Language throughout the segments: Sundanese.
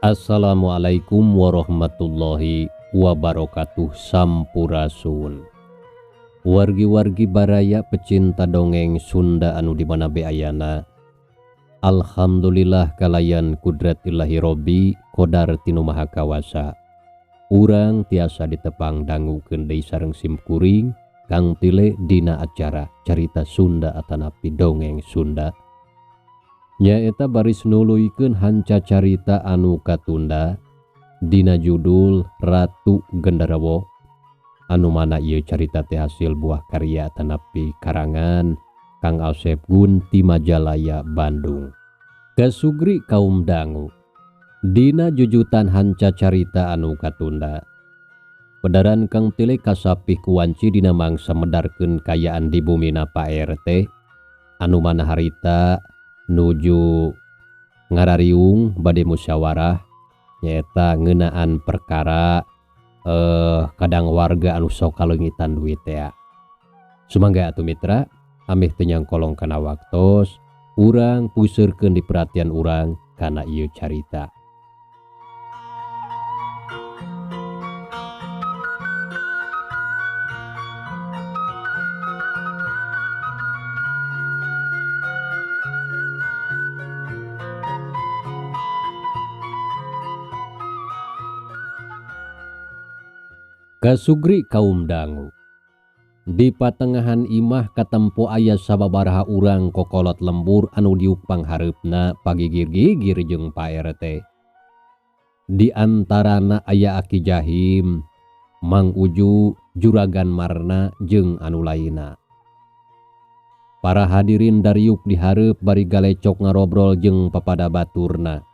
Assalamualaikum warahmatullahi wabarakatuh. Sampurasun wargi-wargi baraya pecinta dongeng Sunda anu di mana be ayana. Alhamdulillah kalayan kudrat Ilahi Robbi kodar tinu maha kawasa. Urang tiasa ditepang dangukeun deui sareng simkuring Kang Tile dina acara carita Sunda atanapi dongeng Sunda. Nyaeta baris nuluykeun hanca carita anu katunda dina judul Ratu Genderuwo, anu mana ieu carita teh hasil buah karya atanapi karangan Kang Asep Gun ti Majalaya Bandung. Kasugri kaum dangu dina jujutan hanca carita anu katunda. Pedaran Kang Tile kasapih kuwanci dina mangsa medarkeun kayaan di bumina Pak RT anu mana harita nuju ngarariung bade musyawarah nyaeta ngeunaan perkara kadang warga anu sok kaleungitan duit tea. Sumangga atuh mitra, ameh teu nyangkolong kana waktos, urang puseurkeun di perhatian urang kana ieu carita. Kasugri kaum dangu. Di patengahan imah katempo aya sababaraha urang kokolot lembur anu diuk panghareupna pagigir-gigir jeung Pak RT. Di antarana aya Aki Jahim, Mang Uju, Juragan Marna jeung anu lainna. Para hadirin dariuk dihareup bari galecok ngarobrol jeung papada baturna.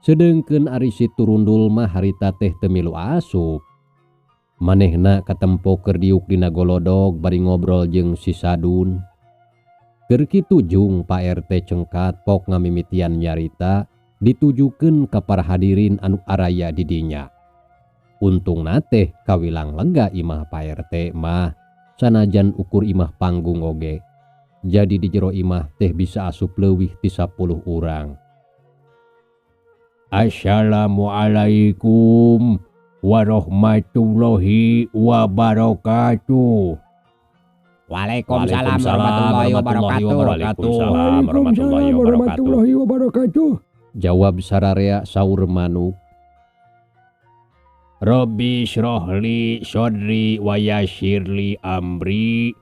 Sedengkeun ari si Turundul mah harita teh teu milu asup. Manehna katempo keur diuk dina golodog bari ngobrol jeung si Sadun. Keur kitu jung Pak RT cengkat pok ngamimitian nyarita ditujukeun ka para hadirin anu araya di dinya. Untungna teh kawilang lega imah Pak RT mah sanajan ukur imah panggung oge. Jadi di jero imah teh bisa asup leuwih ti 10 urang. Assalamualaikum warahmatullahi wabarakatuh. Waalaikumsalam warahmatullahi wabarakatuh. Waalaikumsalam warahmatullahi wabarakatuh. Jawab sararea saur manuk. Rabbi srohli sodri wa yassirli amri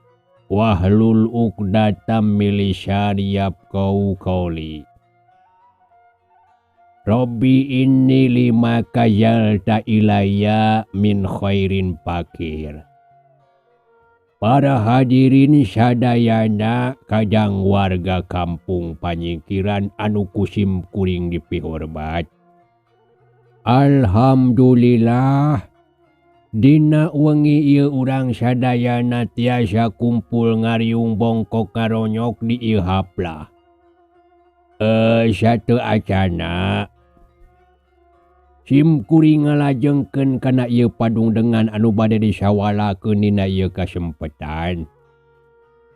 wahlul uqdatam min lisani yafqahu qawli. Rabbi inni lima kajalta ilayya min khairin fakir. Para hadirin sadayana kadang warga kampung Panyingkiran anu kusim kuring dipihormat. Alhamdulillah dina wengi ieu urang sadayana tiasa kumpul ngariung bongkok karonyok di ieu haplah. Satu acana sim kuring ngalajengkeun kana ieu padungdengan anu bade disawalakeun dina ieu kasempetan.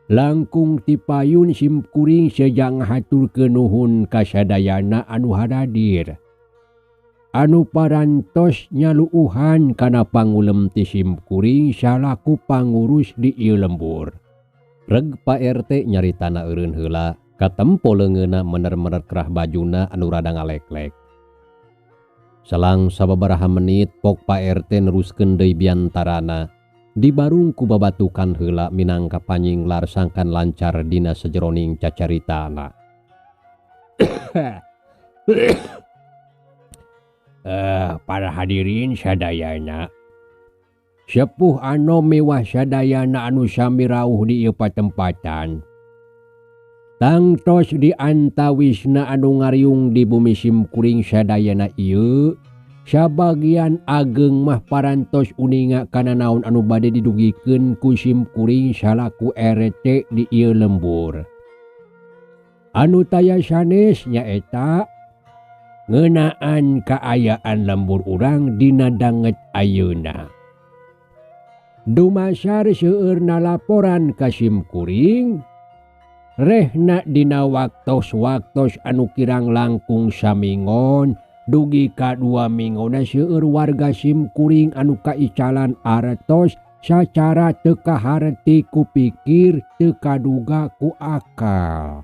Langkung tipayun sim kuring sejang haturkeun nuhun ka sadayana anu haradir. Anu parantos nyaluuhan kana pangulem ti sim kuring salaku pangurus di ieu lembur. Reg Pak RT nyaritana eureun heula. Katempo leungeunna mener-mener kerah bajuna anu rada ngaleklek. Selang sababaraha menit pok Pak RT neruskeun deui biantarana. Dibarung ku babatukan heula minangka panyinglar sangkan lancar dina sajeroning cacaritana. Para hadirin sadayana, sepuh anu mewah sadayana anu sami rauh di ieu patempatan. Tangtos di antawisna anu ngariung di bumi simkuring sadayana ieu, sabagian ageng mah parantos uninga kana naon anu bade didugikeun ku simkuring salaku RT di ieu lembur. Anu taya sanes nyaeta ngeunaan kaayaan lembur urang dina danget ayeuna. Dumasar seueurna laporan ka simkuring, rehna dina waktos-waktos anu kirang langkung samingon Dugi ka 2 mingona seueur warga simkuring anu kaicalan artos sacara teu kaharti ku pikir teu kaduga ku akal.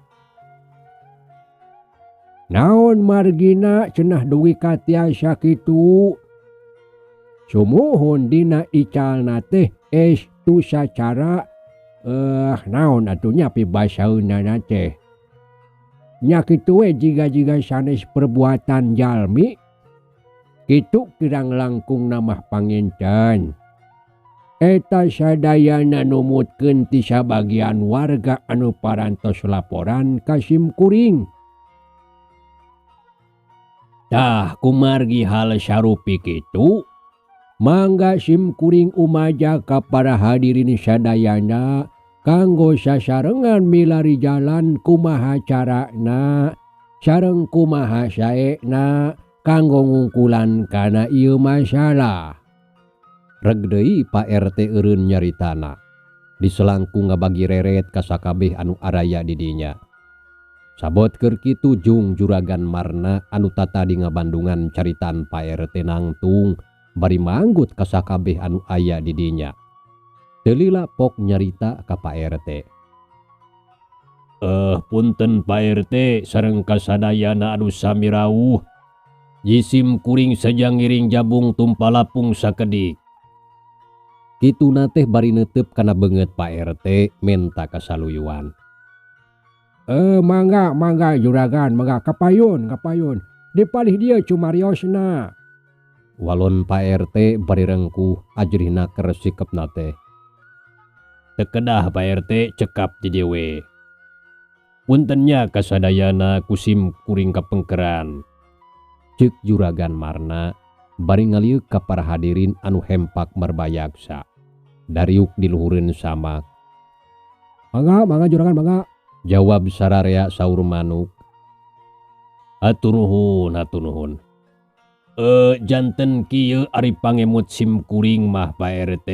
Naon margina cenah dugi ka tiasa kitu? Sumuhun dina icalna teh estu sacara naon atuh nya pibasaeunana teh. Nya kitu we jiga-jiga sanes perbuatan jalmi kitu kirang langkung namah panginten. Eta sadayana numutkeun ti sabagian warga anu parantos laporan ka simkuring. Tah kumargi hal sarupi kitu, mangga simkuring umaja ka para hadirin sadayana kanggo sasarengan milari jalan kumaha carana sareng kumaha saena kanggo ngungkulan kana ieu masalah. Reg deui Pak RT eureun nyaritana. Diselangkung ngabagi reret ka sakabeh anu araya di dinya. Sabot keur kitu jung juragan Marna anu tatadi ngabandungan caritaan Pak RT nangtung bari manggut ka sakabeh anu aya di dinya. Teu lila pok nyarita ka Pak RT. Punten Pak RT sareng kasadayana anu sami rawuh. Jisim kuring sajang ngiring jabung tumpalapung sakedik. Kituna teh bari neuteup kana beungeut Pak RT menta kasaluyuan. Mangga mangga juragan mangga kapayun kapayun. Di palih dieu cumariosna. Walon Pak RT bari rengkuh ajrihna keur sikepna teh. Teu kedah Pak RT cekap di dewe. Puntennya kasadayana kusim kuring kapengkeran. Ceuk juragan Marna bari ngaliuk ka para hadirin anu hempak merbayaksa. Dariuk diluhureun samak. Mangga mangga juragan mangga. Jawab sararea saur manuk. Hatur nuhun hatur nuhun. Janten kieu ari pangemut simkuring mah Pak RT.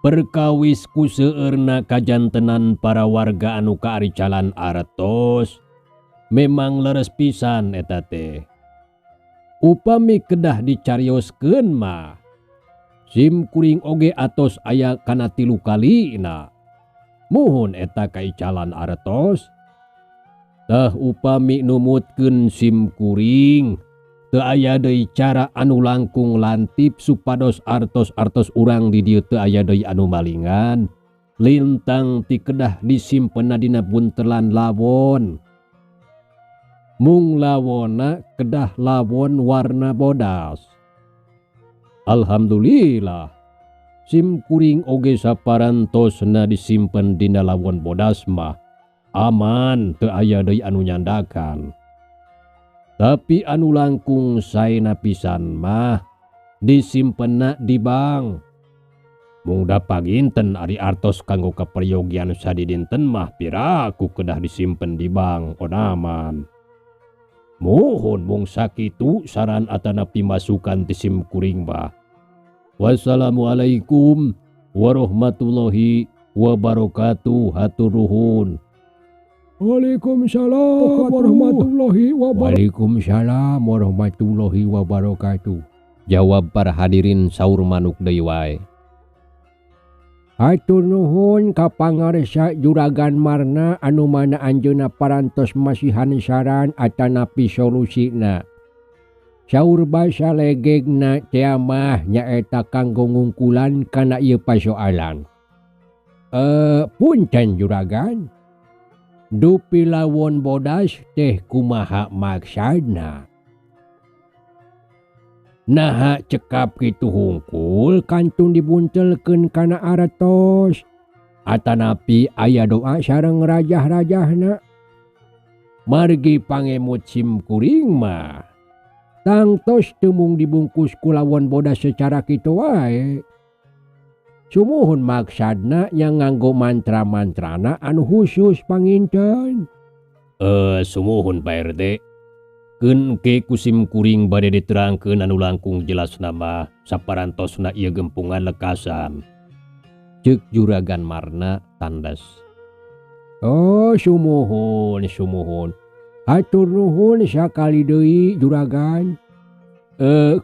Perkawis ku seueurna kajantenan para warga anu kaaricalan artos memang leres pisan eta teh. Upami kedah dicarioskeun mah simkuring oge atos aya kana 3 kalina. Muhun eta kaicalan artos. Tah upami numutkeun simkuring teu aya deui cara anu langkung lantip supados artos-artos urang di dieu teu aya deui anu malingan. Lintang ti kedah disimpenna dina buntelan lawon. Mung lawonna kedah lawon warna bodas. Alhamdulillah simkuring oge saparantosna disimpen dina lawon bodas mah aman teu aya deui anu nyandakan. Tapi anu langkung saena pisan mah disimpenna di bank. Mung da paginten ari artos kanggo kaperyogian sadidinten mah piraku kedah disimpen di bank onaman. Mohon mung sakitu saran atanapi masukan ti simkuring mah. Wassalamualaikum warahmatullahi wabarakatuh. Hatur nuhun. Waalaikumsalam warahmatullahi wabarakatuh. Waalaikumsalam warahmatullahi wabarakatuh. Jawab para hadirin saur manuk deui wae. Hatur nuhun ka pangarsa juragan Marna anu mana anjeunna parantos masihan saran atanapi solusina. Saur basa legegna tea mah nyaeta kanggo ngungkulan kana ieu pasoalan. Punten juragan. Dupi lawon bodas teh kumaha maksudna? Naha cekap kitu hungkul kantun dibuntelkeun kana artos. Atanapi aya doa sareng rajah-rajahna. Margi pangemut simkuring mah tangtos teu mung dibungkus ku lawon bodas secara kitu wae. Sumuhun maksadna yang nganggo mantra-mantrana anu khusus panginten. Sumuhun Pak RT. Keun ke ku simkuring bade diterangkeun anu langkung jelas nama saparantosna ieu gempungan lekasan. Ceuk juragan Marna tandas. Oh sumuhun sumuhun. Hatur nuhun sakali deui juragan.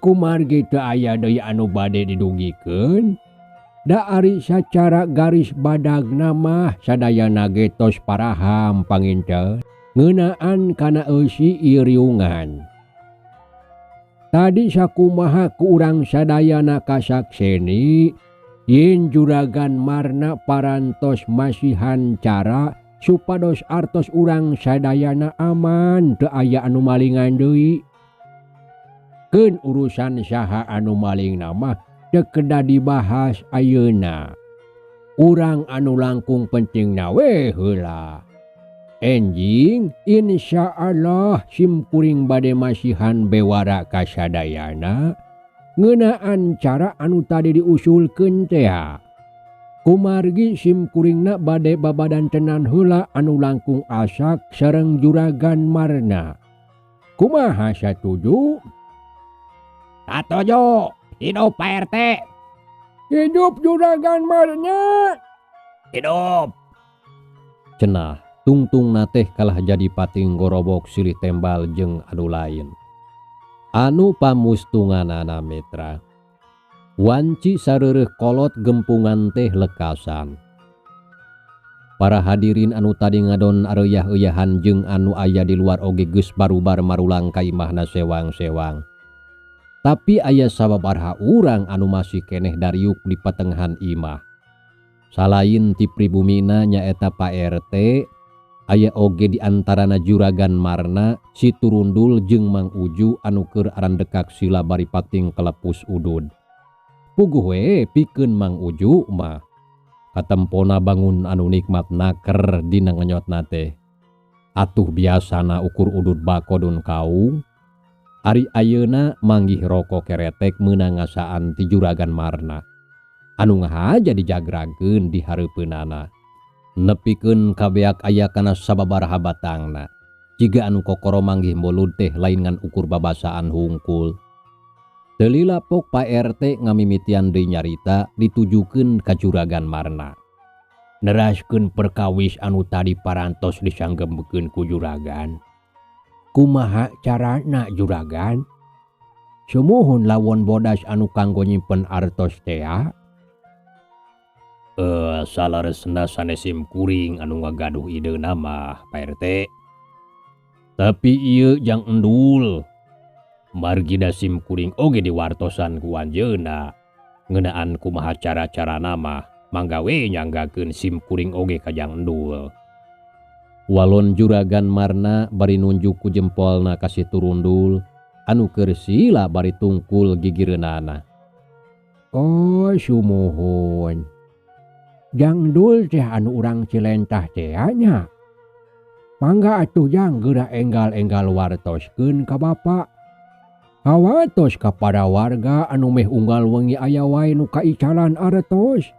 Kumargi teu aya deui anu bade didugikeun. Da ari sacara garis badagna mah sadayana ge tos paraham panginten ngeunaan kana eusi ieu riungan. Tadi sakumaha ku urang sadayana kasakseni yen juragan Marna parantos masihan cara supados artos urang sadayana aman teu aya anu malingan deui. Keun urusan saha anu malingna mah teu kedah dibahas ayeuna. Urang anu langkung pentingna we heula. Enjing insya Allah simkuring bade masihan bewara ka sadayana ngeunaan cara anu tadi diusulkeun teh. Kumargi simkuringna bade babadan tenan heula anu langkung asak sareng juragan Marna. Kumaha satuju? Satuju. Hidup Pak RT. Hidup juragan Marna. Hidup. Cenah tungtungna teh kalah jadi pating gorobok silih tembal jeung anu lain. Anu pamustunganana mitra. Wanci sareureuh kolot gempungan teh lekasan. Para hadirin anu tadi ngadon areuah-euyahan jeung anu aya di luar oge geus barubar marulang ka imahna sewang-sewang. Tapi aya sababaraha urang anu masih keneh dariuk di patengahan imah. Salain ti pribumina nyaeta Pak RT, aya oge di antarana juragan Marna, si Turundul jeung Mang Uju anu keur arandekak sila bari pating kelepus udud. Puguh we pikeun Mang Uju mah. Katempona bangun anu nikmat naker dina ngenyotna teh. Atuh biasana ukur udud bakodun kaung. Ari ayeuna manggih rokok keretek meunang ngasaan ti juragan Marna. Anu ngahaja dijagrakeun di hareupeunana. Nepikeun kabeak aya kana sababaraha batangna. Jiga anu kokoro manggih mulud teh lain ngan ukur babasaan hungkul. Teu lila pok Pak RT ngamimitian deui nyarita ditujukeun ka juragan Marna. Neraskeun perkawis anu tadi parantos disanggemkeun ku juragan. Kumaha carana juragan? Sumuhun lawon bodas anu kanggo nyimpen artos tea. Salaresna sanes simkuring anu ngagaduh ideuna mah Pak RT. Tapi ieu jang endul. Margi da simkuring oge diwartosan ku anjeunna. Ngeunaan kumaha cara-carana mah mangga we nyanggakeun simkuring oge ka jang endul. Walon juragan Marna bari nunjuk ku jempolna ka si Turundul anu keur sila bari tungkul gigireunana. Oh sumuhun. Jang Dul teh anu urang Cilentah teh nya. Mangga atuh jang geura enggal-enggal wartoskeun ka bapa. Hawatos ka para warga anu meh unggal wengi aya wae nu kaicalan artos.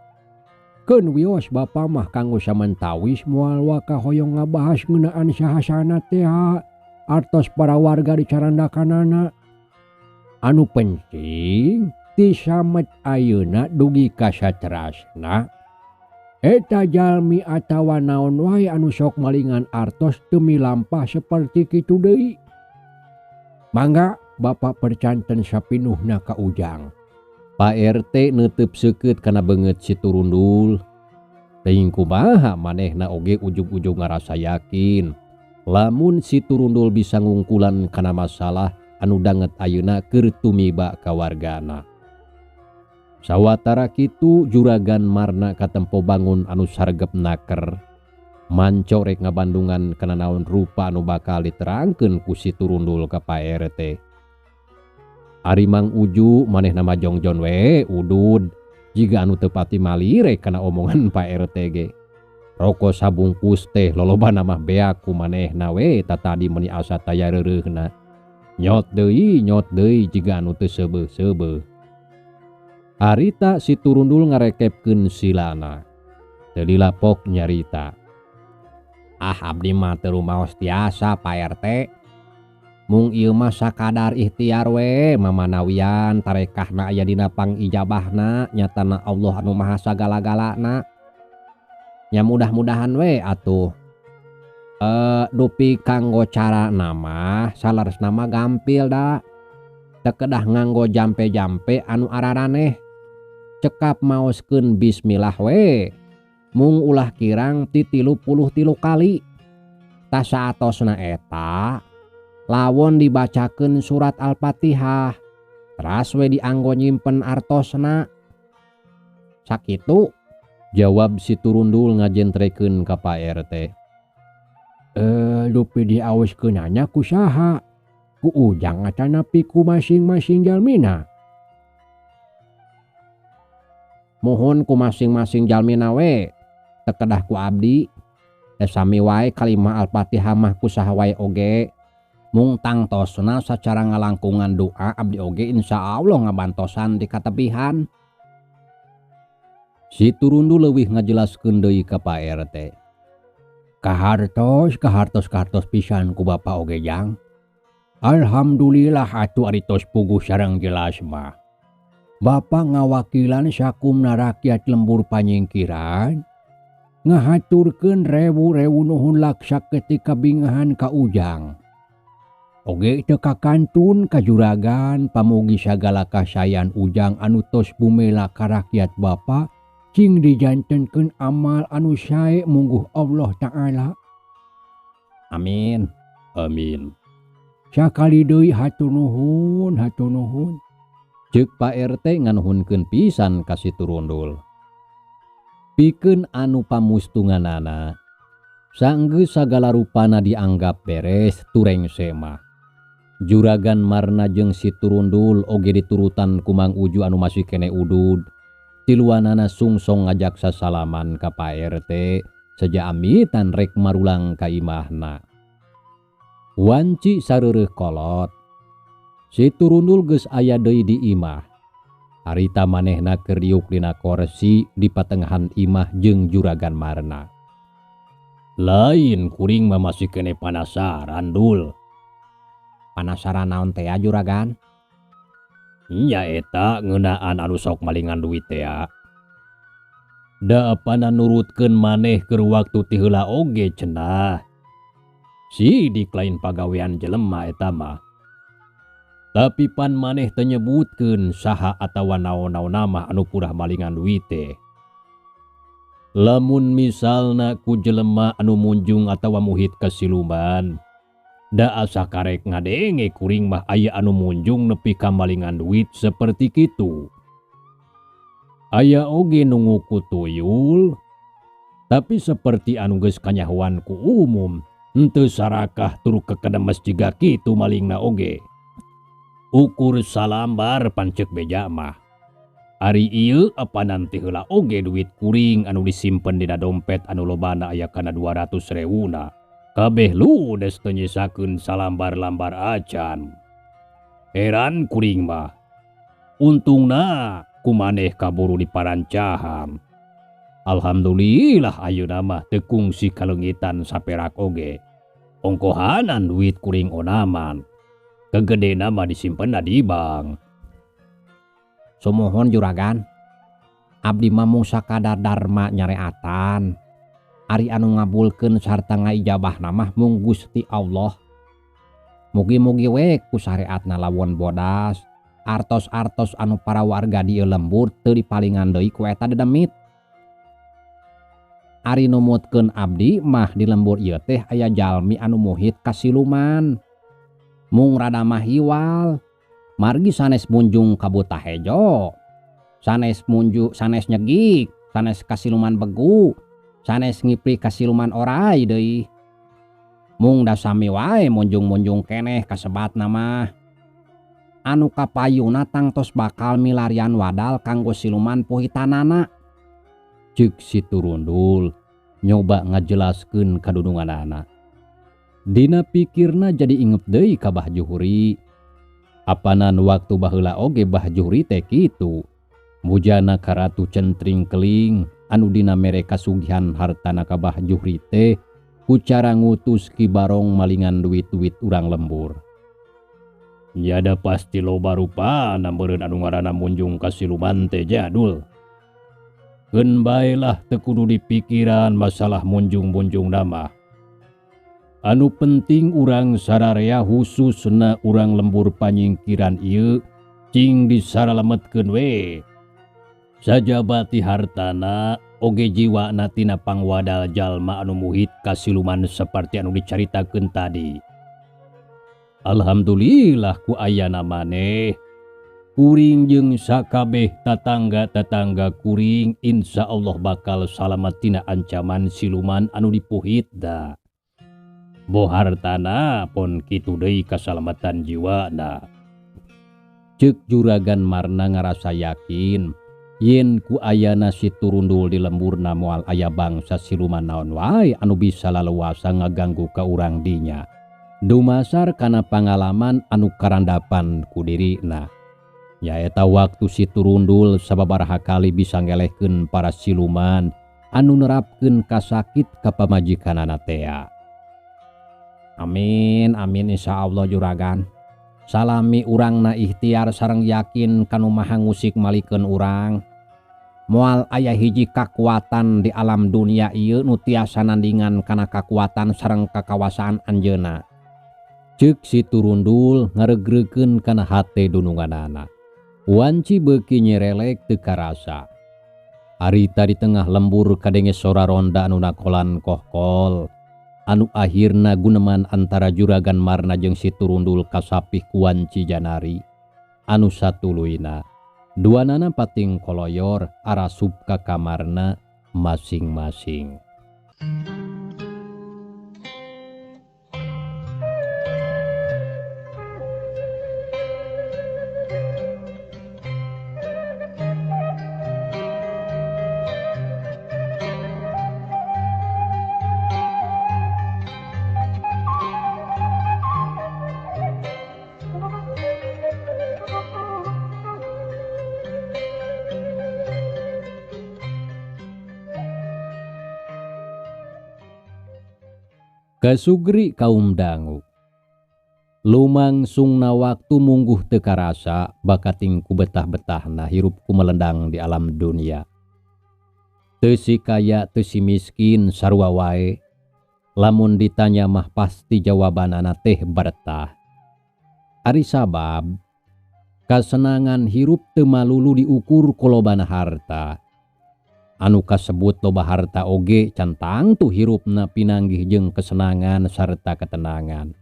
Keun wios bapa mah kanggo samentawis moal waka hoyong ngabahas ngeunaan sahasana teh artos para warga dicarandakanana. Anu penting ti samet ayeuna dugi ka saterasna. Eta jalmi atawa naon wae anu sok malingan artos teu milampah saperti kitu deui. Mangga Bapak percanten sapinuhna ka Ujang. Pak RT neuteub seukeut kana beungeut si Turundul. Teuing kumaha manehna oge ujug-ujug ngarasa yakin lamun si Turundul bisa ngungkulan kana masalah anu danget ayeuna keur tumiba ka wargana. Sawatara kitu juragan Marna katempo bangun anu sargep naker. Manco rek ngabandungan kana naon rupa anu bakal diterangkeun ku si Turundul ka Pak RT. Ari Mang Uju manehna mah jongjon we udud jiga anu teu pati malire kana omongan Pak RT ge. Roko sabungkus teh lolobana mah beak ku manehna we tatadi meuni asa taya reureuhna. Nyot deui jiga anu teu seubeuh-seubeuh. Harita si Turundul ngarekepkeun silana. Teu dilapok nyarita. Ah abdi mah teu rumaos tiasa Pak RT. Mung ieu mah sakadar ikhtiar we mamanawian tarekahna aya dina pangijabahna nyatana Allah anu maha sagala-galana. Nya mudah-mudahan we atuh. Dupi kanggo carana mah saleresna mah gampil da. Teu kedah nganggo jampe-jampe anu araraneh. Cekap maoskeun bismillah we. Mung ulah kirang ti 33 kali. Tah saatosna eta lawon dibacakeun surat Al-Fatihah. Teras we dianggo nyimpen artosna. Sakitu jawab si Turundul ngajentrekeun ka Pak RT. Dupi diaoskeunana ku saha? Ku Ujang atanapi ku masing-masing jalmina? Muhun ku masing-masing jalmina we. Teu kedah ku abdi. Sami wae kalima Al-Fatihah mah ku saha wae oge. Mung tangtosna sacara ngalangkungan doa abdi oge insyaallah ngabantosan di katebihan. Si Turundul leuwih ngajelaskeun deui ka Pak RT. Kahartos, kahartos, kahartos pisan ku bapa oge jang. Alhamdulillah atuh ari tos puguh sareng jelas mah. Bapa ngawakilan sakumna rakyat lembur panyingkiran ngahaturkeun rewu-rewu nuhun laksa ketika bingahan ka Ujang. Oge teu kakantun ka juragan pamugi sagala kasayan Ujang anu tos bumela ka rakyat bapa cing dijantenkeun amal anu sae mungguh Allah Ta'ala. Amin. Amin. Sakali deui hatur nuhun, hatur nuhun. Ceuk Pak RT nganuhunkeun pisan ka si Turundul. Pikeun anu pamustunganana, sanggeus sagala rupana dianggap beres tureng sema. Juragan Marna jeung si Turundul oge diturutan ku Mang Uju anu masih kene udud. Tiluanana sungsong ngajak sasalaman ka Pak RT seja amitan rek marulang ka imahna. Wanci sareureuh kolot. Si Turundul geus aya deui di imah. Harita manehna keur diuk dina korsi di patengahan imah jeung Juragan Marna. Lain kuring mah masih kene panasaran dul. Panasaran naon teh ya juragan? Nya eta ngeunaan anu sok malingan duit teh ya. Da apana nurutkeun maneh keur waktu ti heula oge cenah. Sidik lain pagawean jelema eta mah. Tapi pan maneh teu nyebutkeun saha atawa naon-naon mah anu purah malingan duit teh. Lamun misalna ku jelema anu munjung atawa muhit ka siluman, da asa karek ngadenge kuring mah aya anu munjung nepi ka malingan duit seperti kitu. Aya oge nu nguku tuyul, tapi seperti anu geus kanyahoan ku umum, henteu sarakah tur kekedemes jiga kitu malingna oge. Ukur salambar pancek beja mah. Ari ieu apa nanti heula oge duit kuring anu disimpen dina dompet anu lobana aya kana 200.000na. Kabeh ludes teu nyisakeun salambar-lambar acan. Heran kuring mah. Untungna ku maneh kaburu diparancahan. Alhamdulillah ayeuna mah teu kungsi kaleungitan saperak oge. Ongkohanan duit kuring onaman. Kegedena mah disimpenna di bank. Sumuhun juragan. Abdi mah mung sakadar dharma nyareatan. Ari anu ngabulkeun sarta ngaijabahna mah mung Gusti Allah. Mugi-mugi we ku syariatna lawon bodas. Artos-artos anu para warga di ieu lembur teu dipalingan deui ku eta dedemit. Ari numutkeun abdi mah di lembur ieu teh aya jalmi anu muhit ka siluman. Mung rada mah hiwal. Margi sanes munjung ka buta hejo. Sanes munju, sanes nyegik, sanes ka siluman begu, sanes ngipri ka siluman orai deui. Mung da sami wae munjung-munjung keneh kasebatna mah. Anu kapayuna tangtos bakal milarian wadal kanggo siluman puhitanana. Ceuk si Turundul nyoba ngajelaskeun kadununganana. Dina pikirna jadi ingep deui ka Bah Juhuri. Apanan waktu baheula oge Bah Juhuri teh kitu. Mujana ka Ratu Centring Keling anu dina mere kasugihan hartana ka Bah Juhuri teh ku cara ngutus Ki Barong malingan duit-duit urang lembur. Nyada pasti loba rupana meureun anu ngaranna munjung ka siluman teh jadul. Keun bae lah teu kudu dipikiran masalah munjung-munjung nama. Anu penting urang sararea khususna urang lembur panyingkiran ieu cing disaralametkeun we. Sajabati hartana oge jiwana tina pangwadal jalma anu muhit ka siluman saperti anu dicaritakeun tadi. Alhamdulillah ku ayana maneh. Kuring jeung sakabeh tatangga-tatangga kuring insya Allah bakal salamet tina ancaman siluman anu dipuhitna. Boh hartana pon kitu deui kasalamatan jiwana. Ceuk Juragan Marna ngarasa yakin yen ku ayana si Turundul di lemburna moal aya bangsa siluman naon wae anu bisa laluasa ngaganggu ka urang dinya. Dumasar kana pangalaman anu karandapan ku dirina. Nyaeta waktu si Turundul sababaraha kali bisa ngelehkeun para siluman anu nerapkeun kasakit ka pamajikanana tea. Amin amin insyaallah juragan. Salami urangna ikhtiar sareng yakin kanu maha ngusik malikeun urang. Moal aya hiji kakuatan di alam dunia ieu nu tiasa nandingan kana kakuatan sareng kakawasaan anjeunna. Ceuk si Turundul ngareugreugkeun kana hate dununganana. Wanci beuki nyerelek teu karasa. Harita di tengah lembur kadenge sora ronda anu nakolan kohkol. Anu akhirna guneman antara Juragan Marna jeung si Turundul kasapih ku wanci janari. Anu satuluyna duanana pating koloyor arasup ka kamarna masing-masing. Kasugri kaum dangu. Lumangsungna waktu mungguh teu karasa bakating ku betah-betahna hirupku melendang di alam dunia. Teu si kaya teu si miskin sarua wae. Lamun ditanya mah pasti jawabanana teh bertah. Ari sabab kasenangan hirup teu malulu diukur ku lobana harta. Anu kasebut loba harta oge can tangtu hirupna pinanggih jeung kesenangan sarta ketenangan.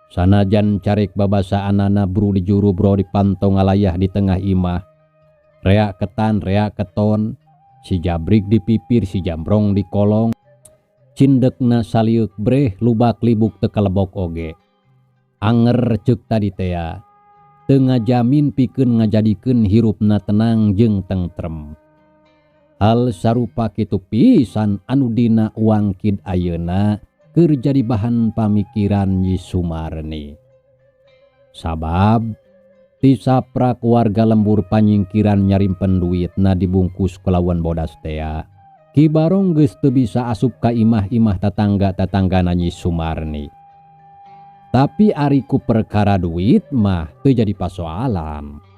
Sanajan carek babasaanana bru di juru bro di panto ngalayah di tengah imah. Reak ketan reak keton, si jabrik di pipir si jambrong di kolong. Cindekna salieuk breh lubak libuk teu kalebok oge. Anger ceuk tadi tea, teu ngajamin pikeun ngajadikeun hirupna tenang jeung tentrem. Hal sarupa kitu pisan anu dina wangkid ayeuna keur jadi bahan pamikiran Nyi Sumarni. Sabab ti saprak warga lembur panyingkiran nyarimpen duitna dibungkus kulawan bodas tea. Ki Barong geus teu bisa asup ka imah-imah tatangga-tatanggana Nyi Sumarni. Tapi ari ku perkara duit mah teu jadi pasoalan.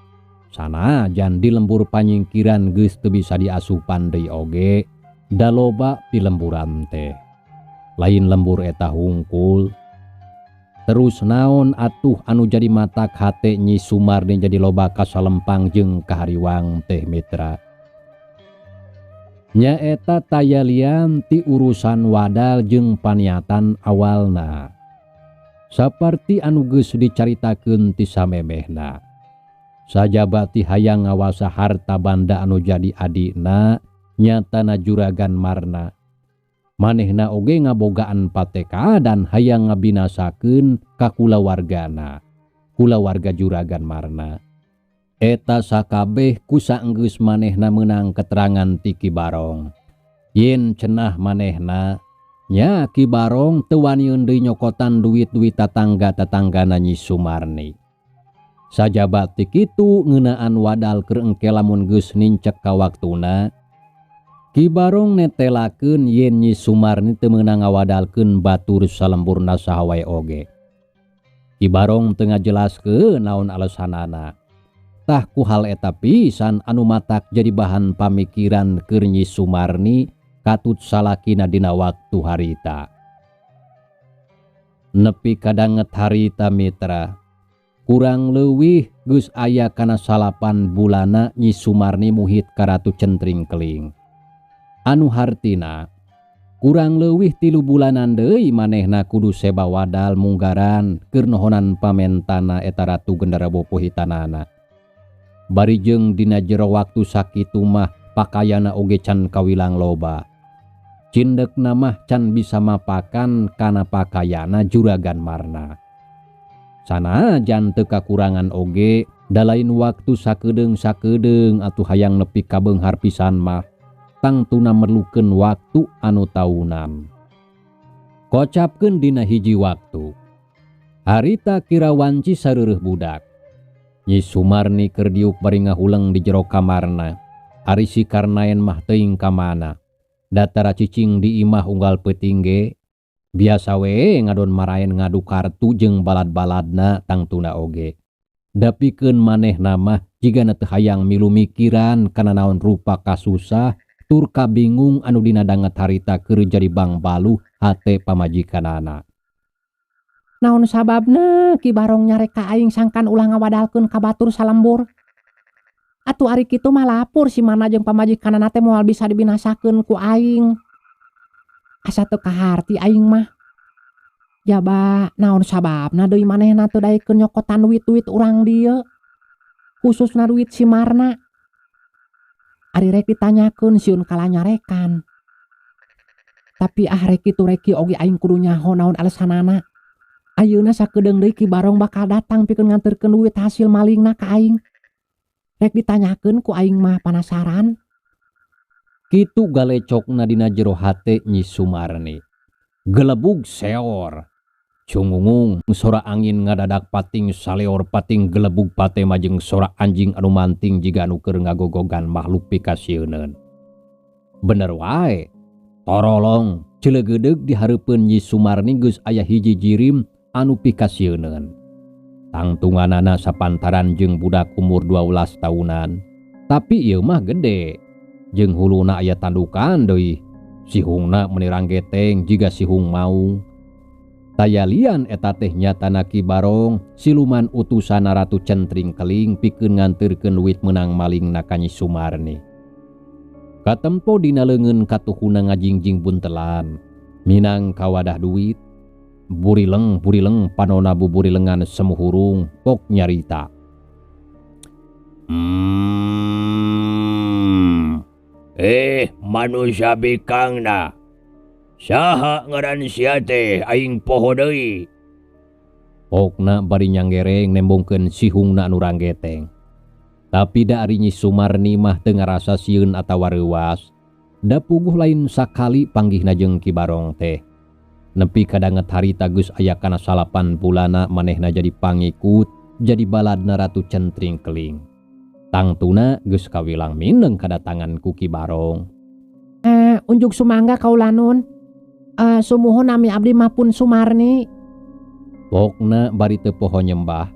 Sanajan di lembur panyingkiran geus teu bisa diasupan deui oge, da loba pilemburan teh. Lain lembur eta hungkul. Terus naon atuh anu jadi matak hate Nyi Sumarni jadi loba kasalempang jeung kahariwang teh mitra. Nyaeta taya lian ti urusan wadal jeung paniatan awalna. Saparti anu geus dicaritakeun ti samemehna. Sajabati hayang ngawasa harta banda anu jadi adina nyatana Juragan Marna. Manehna oge ngabogaan patekadan hayang ngabinasakeun ka kulawargana, kulawarga Juragan Marna. Eta sakabeh ku saenggeus manehna meunang keterangan ti Ki Barong. Yen cenah manehna nya Ki Barong teu waniun deui nyokotan duit-duit tatangga-tatanggana Nyi Sumarni. Sajabati kitu ngeunaan wadal keur engke lamun geus nincek ka waktuna. Ki Barong netelakeun yen Nyi Sumarni teu meunang ngawadalkeun batur salemburna saha wae oge. Ki Barong teu ngajelaskeun naon alesanana. Tah ku hal eta pisan anu matak jadi bahan pamikiran keur Nyi Sumarni katut salakina dina waktu harita. Nepi kadanget harita mitra. Kurang leuwih geus aya kana 9 bulana Nyi Sumarni muhit ka Ratu Centring Keling. Anu hartina kurang leuwih 3 bulanan deui manehna kudu seba wadal munggaran keur nohonan pamentana eta Ratu Gendara Bopo hitanana. Bari jeung dina jero waktu sakitu mah pakayana oge can kawilang loba. Cindekna mah can bisa mapakan kana pakayana juragan Marna. Sanajan teu kakurangan oge da lain waktu sakedeung-sakedeung atuh hayang nepi ka beunghar pisan mah tangtuna merlukeun waktu anu taunan. Kocapkeun dina hiji waktu. Harita kira wanci sareureun budak. Nyi Sumarni keur diuk bari ngahuleng di jero kamarna. Ari si Karnaen mah teuing ka mana. Datara cicing di imah unggal peuting ge. Biasa we ngadon maraen ngadu kartu jeung balad-baladna tangtuna oge. Dapikeun manehna mah jigana teu hayang milu mikiran kana naon rupa kasusah tur kabingung anu dina danget harita keur jadi bangbaluh hate pamajikanana. Naon sababna Ki Barong nyarek ka aing sangkan ulah ngawadalkeun ka batur salembur. Atuh ari kitu mah lapur si mana jeung pamajikanana teh moal bisa dibinasakeun ku aing. Asa teu kaharti aing mah. Jaba naon sababna deui manehna teu daekeun nyokotan duit-duit urang dieu. Khususna duit si Marna. Ari rek ditanyakeun sieun kalanyarekan. Tapi ah rek kitu rek kieu oge aing kudu nyaho naon alesanana. Ayeuna sakedeung deui Ki Barong bakal datang pikeun nganterkeun duit hasil malingna ka aing. Rek ditanyakeun ku aing mah panasaran. Kitu galecokna dina jero hate Nyi Sumarni. Gelebug seor. Cungungung sora angin ngadadak pating saleor pating gelebug pate majeng sora anjing anu manting jiga anu keur ngagogogan makhluk pikasieuneun. Bener wae. Torolong celegedeug di hareupeun Nyi Sumarni geus aya hiji jirim anu pikasieuneun. Tangtunganana sapantaran jeung budak umur 12 tahunan. Tapi ieu mah gede. Jeung huluna aya tandukan deui. Sihungna meuni ranggeteng jiga sihung maung. Tayalian eta teh nyatana Ki Barong siluman utusan Ratu Centring Keling pikeun nganterkeun duit meunang malingna ka Nyi Sumarni. Katempo dina leungeun katuhuna ngajingjing buntelan. Minang kawadah duit. Burileng burileng panona buburilengan semu hurung pok nyarita. Manusia bikangna. Saha ngaran sia teh aing poho deui. Pokna bari nyanggereng nembongkeun sihungna anu ranggeteng. Tapi da ari Nyi Sumarni mah teu ngarasa sieun atawa reuas. Da puguh lain sakali panggihna jeung Ki Barong teh. Nepi kadanget harita geus aya kana 9 bulana manehna jadi pangikut, jadi baladna Ratu Centring Keling. Tangtuna geus kawilang mineng kadatangan ku Ki Barong. Unjuk sumangga kaulanun. Sumuhun nami abdi mah pun Sumarni. Pokna bari teu poho nyembah.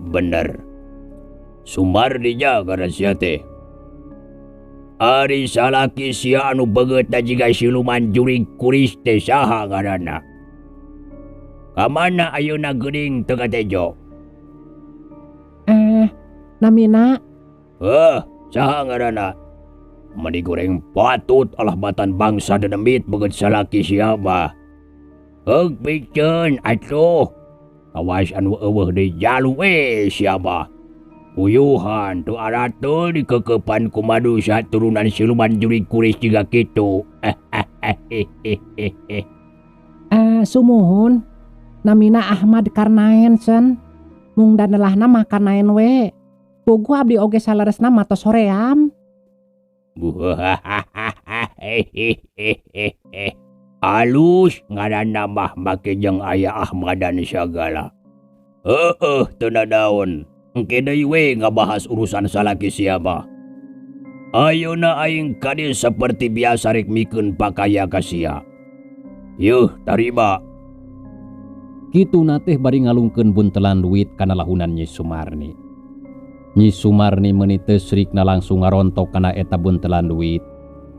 Bener. Sumarni nya ngaran sia teh. Ari salaki sia anu beungeutna jiga siluman jurig kuris teh saha ngaranna? Kamana ayeuna geuning teu katejo? Namina? Saha ngaranna? Meni goreng patut alah batan bangsa denemit beungeut salaki sia mah. Heug piceun atuh. Awas anu eueuh deui jalu we sia mah. Uyuhan teu arateul dikekepan ku manusia turunan siluman jurig kuris jiga kitu. Sumuhun. Namina Ahmad Karnaen sen. Mung danelahna mah Karnaen we. Puguh abdi oge saleresna mah tos hoream. Alus ngaranna mah make jeung aya Ahmadan sagala. Heueuh teu nadaon. Engke deui we ngabahas urusan salaki sia mah. Ayeuna aing kadieu saperti biasa rek mikeun pakaya ka sia. Yeuh tarima. Kituna teh bari ngalungkeun buntelan duit kana lahunan Nyi Sumarni. Nyi Sumarni meuni teu srikna langsung ngarontok kana eta buntelan duit.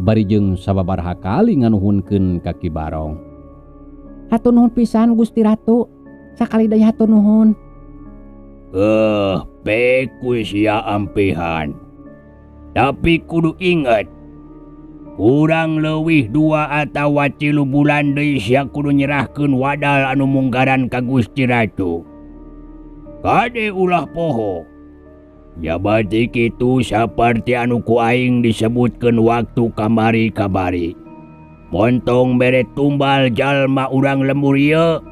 Bari jeung sababaraha kali nganuhunkeun ka Ki Barong. Hatur nuhun pisan Gusti Ratu. Sakali deui hatur nuhun. Peku sia ampihan. Tapi kudu inget, kurang leuwih 2 atawa 3 bulan deui sia kudu nyerahkeun wadal anu munggaran ka Gusti Ratu. Kade ulah poho. Jabati kitu saperti anu ku aing disebutkeun waktu kamari-kamari. Montong bere tumbal jalma urang lembur ieu.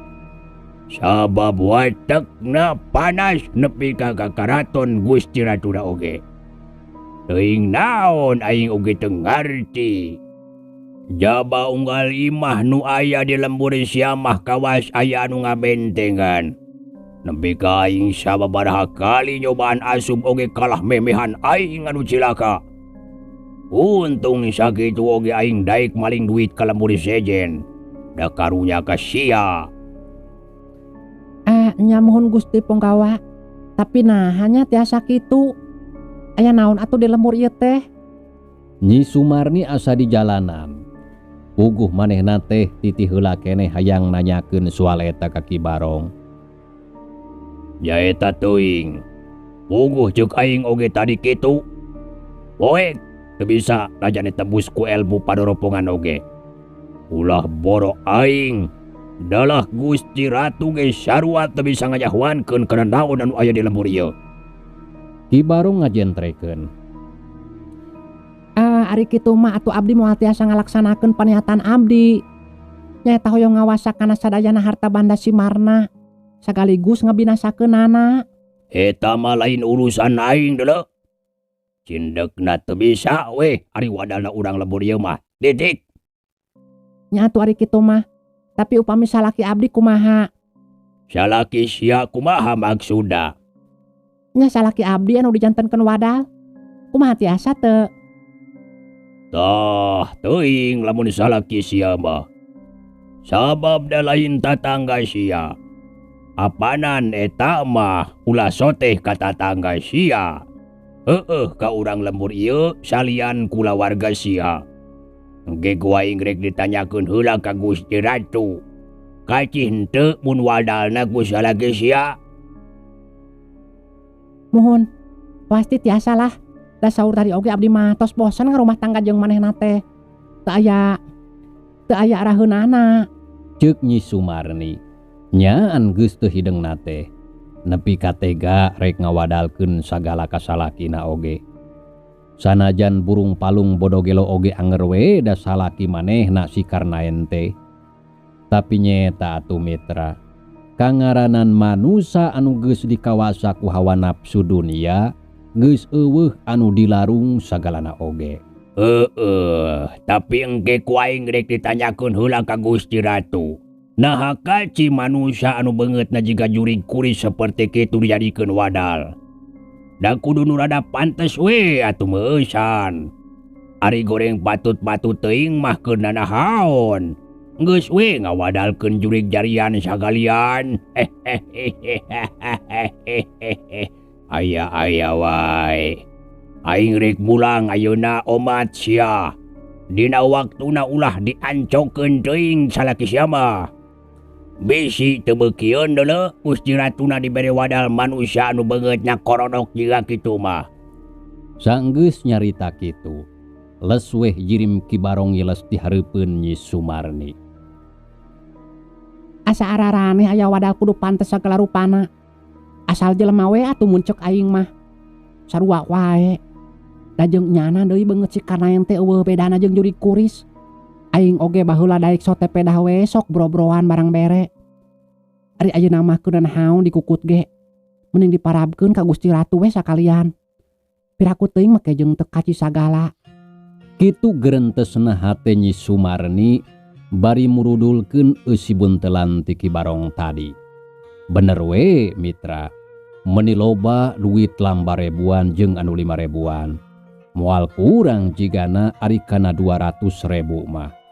Sabab watekna panas nepi ka karaton Gusti Ratuna oge. Teuing naon aing oge teu ngarti. Jaba unggal imah nu aya di lembur siamah kawas aya anu ngabentengan. Nepi ka aing sababaraha kali nyobaan asup oge kalah memehan aing anu cilaka. Untung sakitu oge aing daek maling duit ka lembur sejen. Da karunya ka sia. Nya muhun Gusti Ponggawa. Tapi nah hanya tiasa kitu. Aya naon atuh di lembur ieu teh? Nyi Sumarni asa di jalanan. Puguh manehna teh titih heula keneh hayang nanyakeun soal eta ka Ki Barong. Nyaeta teuing. Puguh ceuk aing oge tadi kitu. Poek teu bisa rajane tebus ku elmu padoropongan oge. Ulah boro aing. Dalah Gusti Ratu ge sarua teu bisa ngajahuankeun kana naon anu aya di lembur ieu. Ki Barong ngajentrekeun. Ari kitu mah atuh abdi moal tiasa ngalaksanakeun paniatan abdi. Nyaeta hoyong ngawasa kana sadayana harta banda si Marna sagaligus ngabinasakeunana. Eta mah lain urusan aing deuleu. Cindekna teu bisa weh ari wadalna urang lembur ieu mah. Titik. Nya atuh ari kitu mah. Tapi upami salaki abdi kumaha? Salaki sia kumaha maksudna? Nya salaki abdi anu dijantenkeun wadal. Kumaha tiasa teu? Tah, teuing lamun salaki sia mah. Sabab da lain tatangga sia. Apanan eta mah ulah soteh ka tatangga sia. Heueuh ka urang lembur ieu salian kulawarga sia. Engke ku aing rek ditanyakeun heula ka Gusti Ratu. Kacih henteu mun wadalna ku salaki sia. Muhun, pasti tiasa lah. Da saur tadi oge abdi mah tos bosen ngarumah tangga jeung manehna teh. Teu aya araheunana. Ceuk Nyi Sumarni. Nyaan geus teu hideungna teh. Nepi ka tega rek ngawadalkeun sagala kasalakina oge. Sanajan burung palung bodo gelo oge anger we da salaki manehna si Karnaen teh. Tapi nyeta atuh mitra, kangaranan manusa anu geus dikawasa ku hawa nafsu dunia, geus eueuh anu dilarung sagalana oge. Heeh, tapi engke ku aing rek ditanyakeun heula ka Gusti Ratu. Naha kaci manusia anu beungeutna jiga jurig kuris seperti kitu dijadikeun wadal. Da kudu nu rada pantes we atuh meusan. Ari goreng patut-patut teuing mah keur nanahaon. Geus we ngawadalkeun jurig jarian sagalian. Aya-aya wae. Aing rek mulang ayeuna omat sia. Dina waktuna ulah diancokeun teuing salaki sia mah. Bisi teu beukieun deuleu Gusti Ratuna dibere wadal manusia anu beungeutna korodok jiga kitu mah. Sanggeus nyarita kitu, les weh jirim Ki Barong yeles di hareupeun Nyi Sumarni. Asa araraneh aya wadal kudu pantes sagala rupana. Asal jelema we atuh mun ceuk aing mah. Sarua wae. Da jeung nyana deui beungeut si Karnaen teh eueuh bedana jeung jurig kuris. Aing oge baheula daek sote pedah we sok bro-broan barang bere. Ari ayeuna mah keun naon dikukut ge. Mending diparabkeun ka Gusti Ratu we sakalian. Piraku teuing make jeung teu kaci sagala. Kitu gerentesna hate Nyi Sumarni bari murudulkeun eusi buntelan ti Ki Barong tadi. Bener we mitra, meni loba duit lambar ribuan jeung anu 5 ribuan. Moal kurang jigana ari kana 200.000 mah.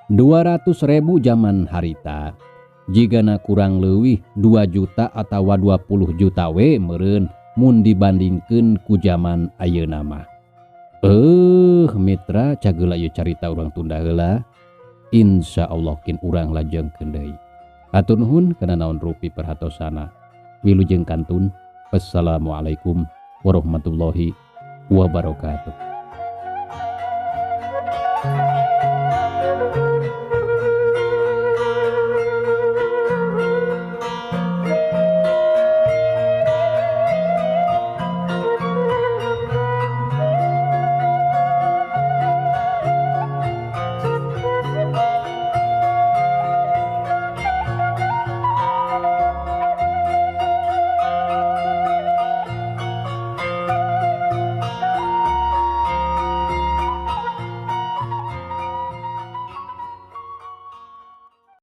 200.000 zaman harita. Jigana kurang leuwih 2 juta atawa 20 juta we meureun mun dibandingkeun ku zaman ayeuna mah. Mitra cageula ieu carita urang tunda heula. Insya Allah kin urang lajengkeun deui. Hatur nuhun kana naon rupi perhatosana. Wilujeng kantun. Wassalamualaikum warahmatullahi wabarakatuh.